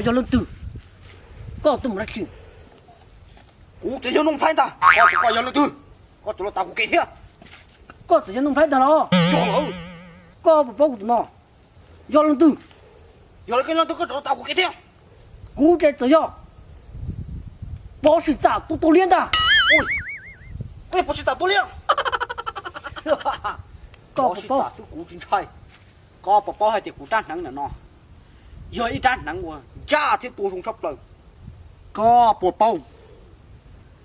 Yog leej twg? Koj tuaj mus dab tsi? Kuv tseem yog Nuj Nplhaib ntag, koj tseem yog leej twg? Koj tseem los tas kuv kev thiab. Koj tseem yog Nuj Nplhaib ntag los? Yog lawm. Koj puas paub kuv tus no yog leej twg? Yog leej twg koj tseem los tas kuv kev thiab? Kuv ces txawm yog Pov Sim Txam tus tua liab ntag. Koj yog Pov Sim Txam tua liab? Koj puas paub xwb kuv tsis ntshai. Koj puas paub hais tias kuv rab hneev ntawm no yog ib rab hneev uas ncaj thiab tua zoo tshaj plaws? Koj puas paub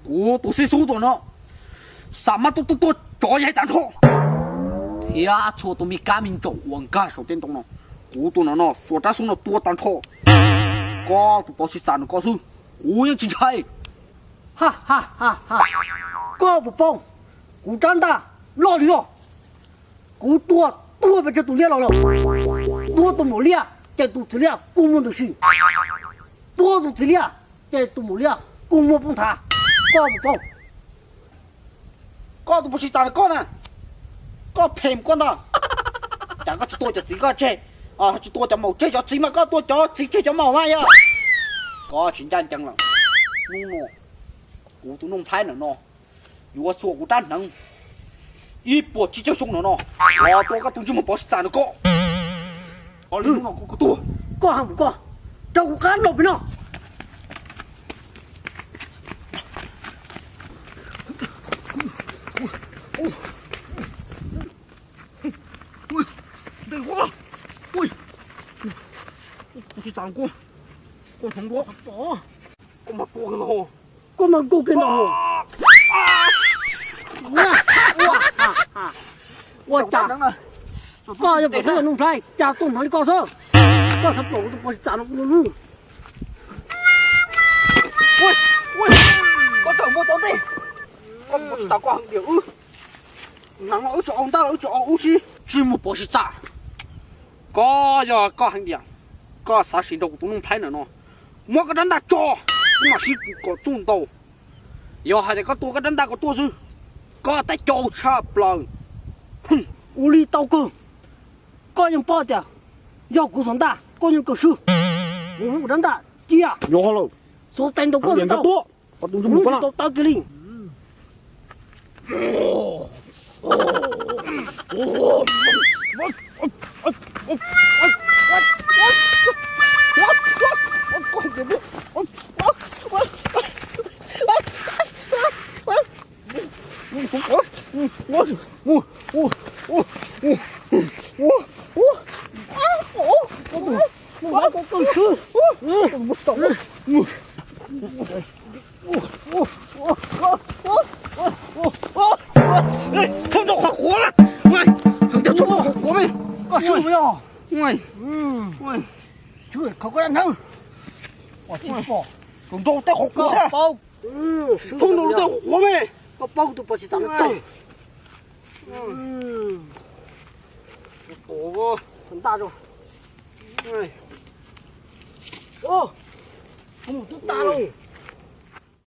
kuv tus xib xub tus no xam mab tuaj tuaj tuaj tsov yaig tag nrho, thiab txhua tus me kab me ntsaum uas nkag saum tej ntoo no, kuv tus no no xuas rab xub no tua tag nrho. Koj tus Pov Sim Txam no koj xwb, kuv yeej tsis ntshai. Ha ha ha ha. Koj puas paub kuv rab ntaj loj li loj? Kuv tua tuag pes tsawg tus liab los lawm. Tua tus maum liab ces tus txiv liab kuj muaj ntws si. Tua tus txiv liab ces tus maum liab kuj muaj poob nthav. Koj puas paub? Koj tus Pov Sim Txam koj na, koj phem koj ntag. Cas koj tsis tua cov txiv koj tseg, tsis tua cov maum tseg cov txiv mas koj tua cov txiv tseg cov maum mas yog? Koj tsis ncaj ncees lawm. Hnub no kuv tus Nuj Nplhaib ntawm no yuav xuas kuv rab hneev ib puas tsib caug xyoo no no los tua koj tus ntsej muag Pov Sim Txam no koj. Hnub no kuv tuag. Koj ha mus koj, rau kuv qab los pem no. Ntej, Pov Sim Txam, koj hneev dua, koj mas tua kiag no, koj mas tua kiag no. Ua cas koj yog pom xeeb Nuj Nplhaib cas tuaj hneev li koj xwb? Koj xav pom kuv tus Pov Sim Txam no kuv lub lub. Koj tawm mus tom ntej, koj Pov Sim Txam koj heev tiag wb. Hneev no wb tsis au ntaj los wb tsis au wb sib. Tsis muaj Pov Sim Txam, koj yog koj heev tiag, koj xav sim nrog kuv tus Nuj Nplhaib ntawm no, muab koj rab ntaj tso, wb mam sib kom txuj ntau. Yog hais tias koj tua koj rab ntaj kom tuaj xwb, koj teb caus tshaj plaws. Ua li tau kawg, koj yeej paub tias yog kuv xuas ntaj koj yeej kawg swb. Kuv muab kuv rab ntaj cia, xuas tes ntaus koj tau, kuv tsis tau tawv kiag li. Txhob nrau qhov quav mas, heev tiag, txhob nrau qhov quav mas. Koj swb yog, koj dab hneev, txhob nrau tej qhov quav thiab, txhob nrau tej qhov quav mas. Koj paub tus Pov Sim Txam no tawg. Ntaj, kuv mus tub tas lawm.